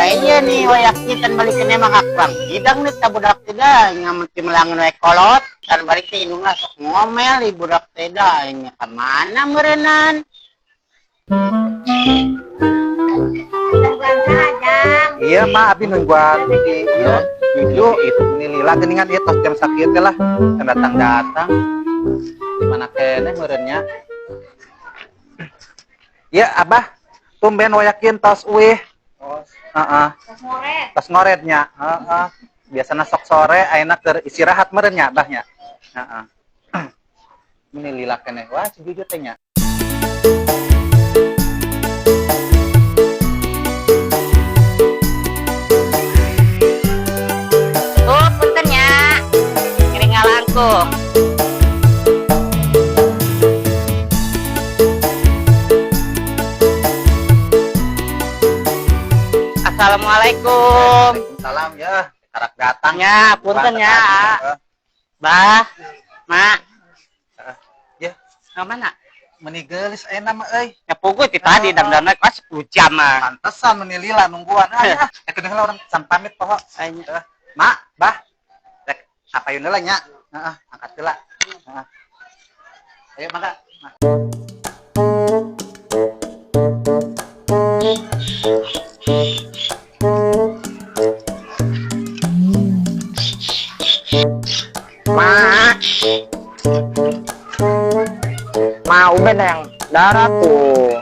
Iya nih wayak kita balik ke mah kurang hidang nih ta budak teh da ngamun melangan we kolot kan balik teh indungna sok ngomel di budak teh da nya ka mana meureunnan. Iya mak abi nungguan di ieu Juju itu meni lila geuningan ieu tos jam sakieu teh lah can datang-datang. Di mana keneh meureun nya? Iya abah tumben wayakin tos uih. Heeh. Tos ngoret. Tos ngoretnya. Heeh. Biasana sok sore ayeuna keur istirahat meureun nya abah nya. Heeh. Meni lila keneh wah si Juju teh nya. Tuh punten nya. Kering ngalangkung. Assalamualaikum. Waalaikumsalam ya. Karak datang Ya, punten ya. Bah, Mak. Ya. Ka mana? Meni geulis ayeuna mah euy. Ya puguh ti tadi dangdana pas 10 jam mah. Pantesan meni lila nungguan. Ah, ya. Eh keun heula urang can pamit poho. Anya. Mak, Bah. Rek apayun heula nya. Heeh, angkat heula. Heeh. Ayo mangga. Mak. Ma Ubed yang darah tuh.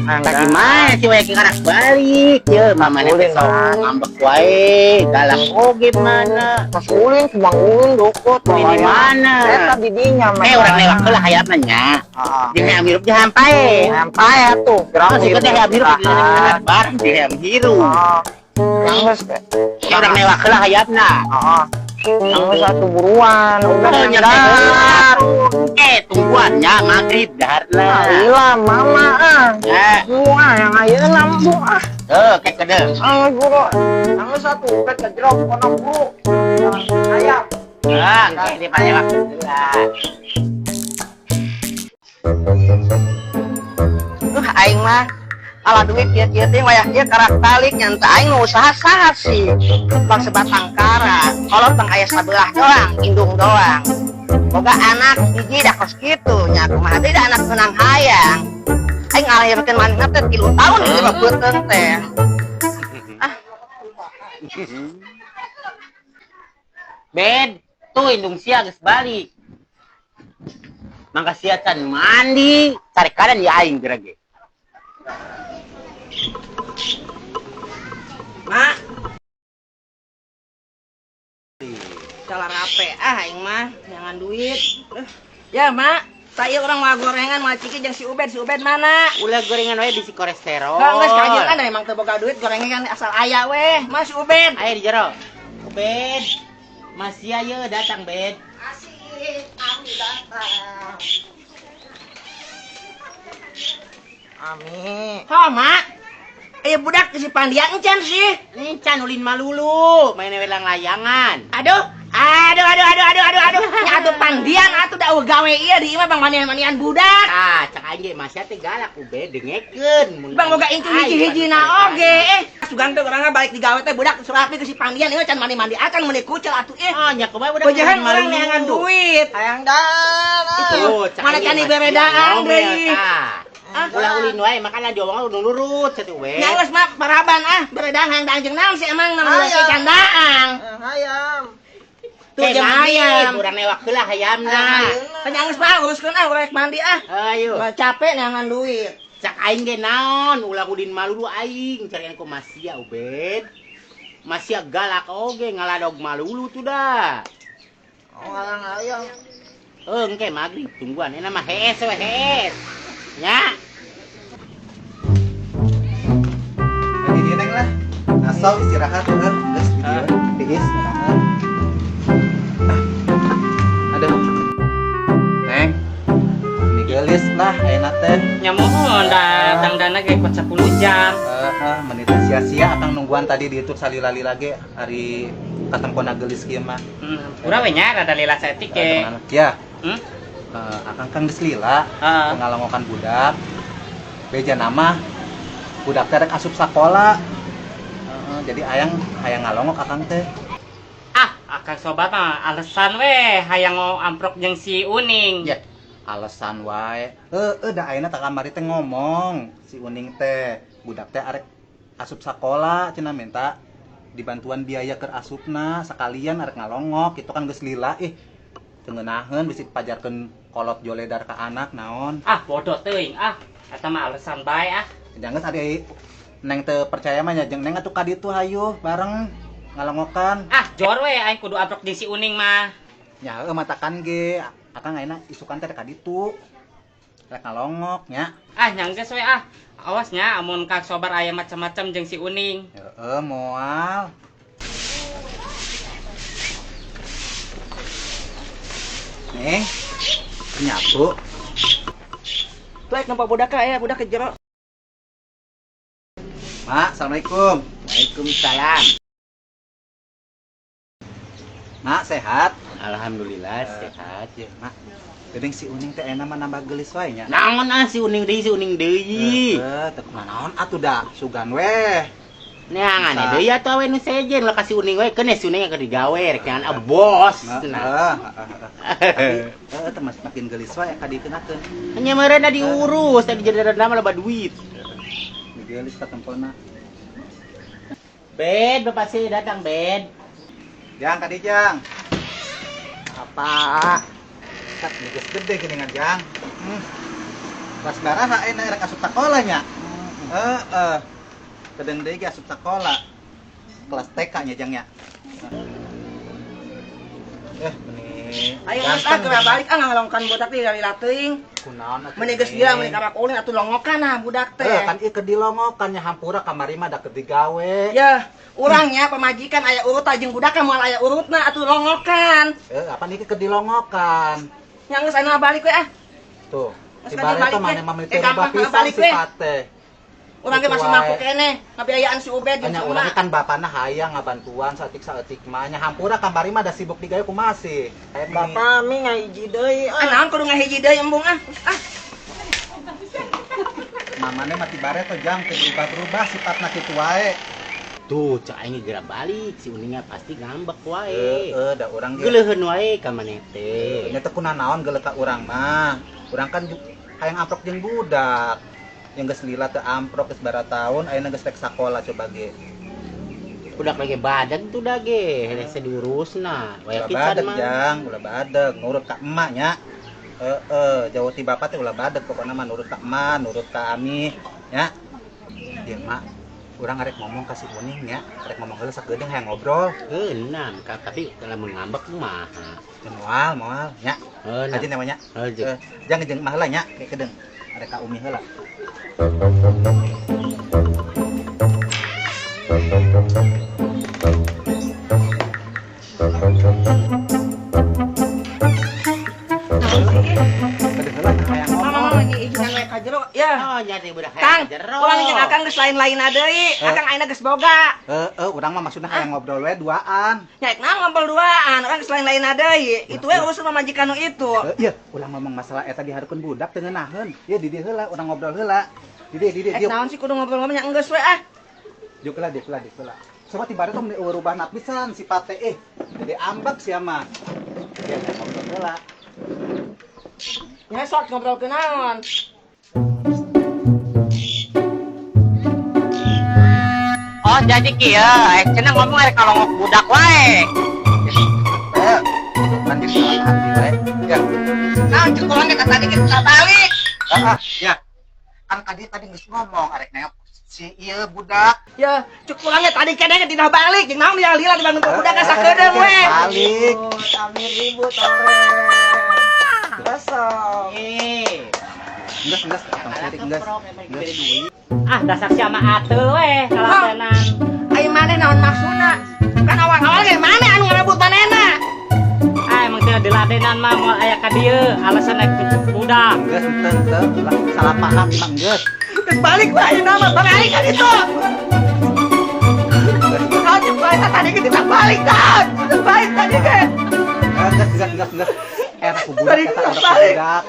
Yang Tadi mah si wae karak balik ye mama Ulin, teh sok Mak. ngambek wae galak oge mana. Pas ulin, cuma ulin dukut. Ulin di mana? Eta di dinya mah. Eh urang lewat heula hayamna nya. Heeh. Di hayam hirup jeung hampae. Hampae atuh. Oh, si teh hayam hirup di bareng di hayam hirup. Heeh. Yang geus teh. Ya urang lewat heula hayamna. Heeh. Yang geus atuh buruan. Udah Oh, nya dahar. Eh, tungguan nya magrib daharna. Lila mama ah. Ya, Gua yang ayeuna bu ah. tuh kayak kedeung. Ah, buru. Yang geus atuh Ubed ke jero kono buru. Ayam. Ah, engke di palewak heula. Aing mah ala duit kieu-kieu teh wayah kieu karak talik nyanta aing nu usaha saha sih. Bang sebatang kara, kolot tong aya sabelah doang, indung doang. Boga anak hiji dah kos kitu nya kumaha deui da anak menang hayang. Aing ngalahirkeun manehna teh 3 tahun di mah beuteung teh. Ah. Bed, tuh indung sia geus balik. Mangga sia can mandi, cari kadan ya aing geura ge. Mak. Salah rape ah aing mah, jangan duit. Ya, Mak. Saya orang mau gorengan mau ciki jeung si Ubed, si Ubed mana? Ulah gorengan wae bisi kolesterol. Enggak, geus kajeun kan emang teu boga duit gorengan asal aya weh. Mas si Ubed. Aya di jero. Ubed. Masih ayo datang, Bed. Asik, ami datang. Ami. Ha, Mak. Eh budak si Pandian encan sih. Encan ulin malulu, main welang layangan. Aduh, aduh, aduh, aduh, aduh, aduh, aduh. Nya atuh Pandian atuh da eueuh gawe ieu di imah bang manian-manian budak. Ah, cak aing ge masih teh galak Ubed dengekeun. Mun Bang boga incu hiji-hijina oge eh. Sugan teh urangna balik digawe teh budak surapi ke si Pandian ieu can mandi-mandi akan meuni kucel atuh eh. Oh, nya kumaha budak Bejahan urang neangan duit. Hayang dahar. Itu, cak Mana aing can ge diberedaan masih ngomel, deui. tah. Ah. Ulah ulin wae makana diomong udah nurut satu we. Nya geus mah paraban ah, beredang hayang daang jeung naon sih emang namanya Hayang. can daang. Hayam. Tuh jeung hayam. Urang newak heula hayamna. Tanya geus mah uruskeun ah urang mandi ah. Ayo. Ulah capek neangan duit. Cak aing ge naon, ulah ulin malulu aing carian ku Masia Ubed. Masia galak oge ngaladog malulu tuh dah. Oh, hayang hayam. Engke magrib tungguan enak mah hees we hees. Nya. Jadi dia neng lah. Asal istirahat heuh, geus di dieu. Tiis. Aduh. Neng. Ini geulis lah ayeuna teh. Nya mohon da dangdana ge kuat 10 jam. Heeh, menit sia-sia akang nungguan tadi diitur salila-lila ge ari katempona geulis kieu mah. Urang we nya rada lila saeutik ge. Ya. Hmm? Akang kan geus lila, Heeh. ngalangokan budak. Beja nama budak teh rek asup sakola. Jadi ayang hayang ngalongok akang teh. Ah, akang sobat mah alasan weh hayang amprok jeung si Uning. Ya, alasan wae. Heeh, da ayeuna tak kamari teh ngomong si Uning teh, budak teh arek asup sakola cenah minta dibantuan biaya keur asupna sekalian arek ngalongok itu kan geus lila ih teu ngeunaheun bisi pajarkeun kolot joledar ka anak naon. Ah, bodoh teuing ah. Eta mah alasan bae ah. Jangan ari neng teu percaya mah nya jeung neng atuh ka ditu hayu bareng ngalongokan. Ah, jor we aing kudu amprok jeung si Uning mah. Nya heueuh matakan ge akang ayeuna isukan teh ka ditu. Rek ngalongok nya. Ah, nya geus we ah. Awas nya amun Kang Sobar aya macam-macam jeung si Uning. Heeh, moal. Neng, nyapu. Tuh ek nampak budak ya, budak ke jero. Mak, assalamualaikum. Waalaikumsalam. Mak, sehat? Alhamdulillah sehat. Ya, Mak. Geuning si Uning teh enak mah nambah geulis wae nya. Naon ah si Uning deui si Uning deui. Heeh, teu kunaon atuh da, sugan weh. Neangan deui atuh awe nu sejen lah ka si Uning we keun si Uning keur digawe rek neangan ah bos. Nah. Heeh, heeh. Tapi heueuh teh masih makin geulis wae ka dikeunakeun. Nya meureun diurus tadi jadi mah loba duit. Geulis katempona. Bed, bapak sih datang bed. Jang, kadi Jang. Apa? Kat geus gede geuningan Jang. Kelas baraha ayeuna rek asup sakola nya. Heeh. Kedeung deui ge asup sakola. Kelas TK nya Jang nya. Meni. Ayo geus ah geura balik ah ngalongkan budak teh lila teuing. Kunaon atuh? Meni geus gila meni karak ulin atuh longokan ah budak teh. Kan ieu keur dilongokan nya hampura kamari mah da keur digawe. Ya, urangnya pamajikan aya urut jeung budak moal aya urutna atuh longokan. Apa niki keur dilongokan? Nya geus ayeuna balik we ah. Tuh, Geus si balik Bareto we. mah mah teu Gampang rubah pisan balik we. sipate. Urang ge Gitu masih wae. mampu keneh ngabiayaan si Ubed jeung Nya si urang Uma. kan bapana hayang ngabantuan saeutik-saeutik mah nya hampura kamari mah da sibuk digawe kumaha sih. Bapak mi ngahiji deui Ah naon kudu ngahiji deui embung ah. Ah, Mamane mati Bareto Jang teu berubah-berubah sifatna kitu wae. Tuh, cak aing geura balik si Uningnya pasti ngambek wae. Heeh, da urang ge. Geuleuheun wae ka maneh teh. Nya teu kunanaon geuleuh ka urang mah. Urang kan hayang amprok jeung budak. Yang geus lila teu amprok geus bara taun ayeuna geus rek sakola coba ge. Budak lagi badan tuh dah ge, hese diurusna. Ulah Waya pisan badeg mah. Jang, ulah badeg, nurut ka emak nya. Heeh, jauh ti bapak teh ulah badeg pokona mah nurut ka emak, nurut ka ami nya. Ieu mak, urang arek ngomong ka si Uning nya, arek ngomong heula sakedeung hayang ngobrol. Heuh, tapi lamun ngambek mah. Ya moal, moal nya. Heuh, Aja namanya. Heuh, Jang jeung mah heula nya, kayak kedeung. Arek ka Umi heula. Kedeung heula hayang mama ngomong. mama ini ijinan we ka jero. Ya. Oh, nya teh budak Kang, hayang jero. urang jeung akang geus lain-lain deui. Akang ayeuna geus boga. Heeh, urang mah maksudna hayang ngobrol we duaan. Nya naon ngobrol duaan, urang geus lain-lain deui. Itu we urusan pamajikan nu itu. Iya, ulah ngomong masalah eta dihareupeun budak teu ngeunaheun. Ieu di dieu heula urang ngobrol heula. Di dieu, di dieu, Eh dieu. naon sih kudu ngobrol-ngobrol nya enggeus we ah. Juk heula, dieu heula, dieu heula. Coba ti bareto meni eueuh rubahna pisan sifat teh eh. Jadi ambek sia mah. Ieu ngobrol heula. Nya sok ngobrol ke naon. Oh, jadi kieu, cenah ngomong arek kalongok budak wae. Kan jadi salah hati wae. Ya. Naon cek urang ge tadi geus balik. Ah, ya. Kan tadi tadi geus ngomong arek nengok si ieu budak. Ya, cek urang ge tadi keneh tidak balik. Jeung naon dia lila dibangun ke budak ka sakedeung we. Balik. Amir ribut ore. Kosong. Eh, Geus geus, tong sirik geus. Geus. Ah, dasar sia mah ateul we kaladenan. Ai maneh naon maksudna? Kan awal-awal ge maneh anu ngarebut manehna. Ah, emang teu diladenan mah moal aya ka dieu, alasan rek budak. Geus henteu henteu, ulah salah paham mah geus. Geus balik wae ayeuna mah balik ka ditu. Naon cek urang tadi ge tidak balik kan. Geus balik tadi ge. Geus geus geus geus. Era ku budak Tadi eta geus ada ku balik. budak.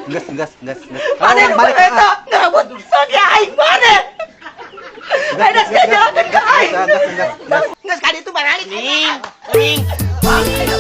Geus geus geus geus. Maneh nu balik eta ngarebut sadia aing maneh. Ayeuna sia jelaskeun ka aing. Gas, gas, gas. Geus ka ditu baralik. Ning, ning. Bang.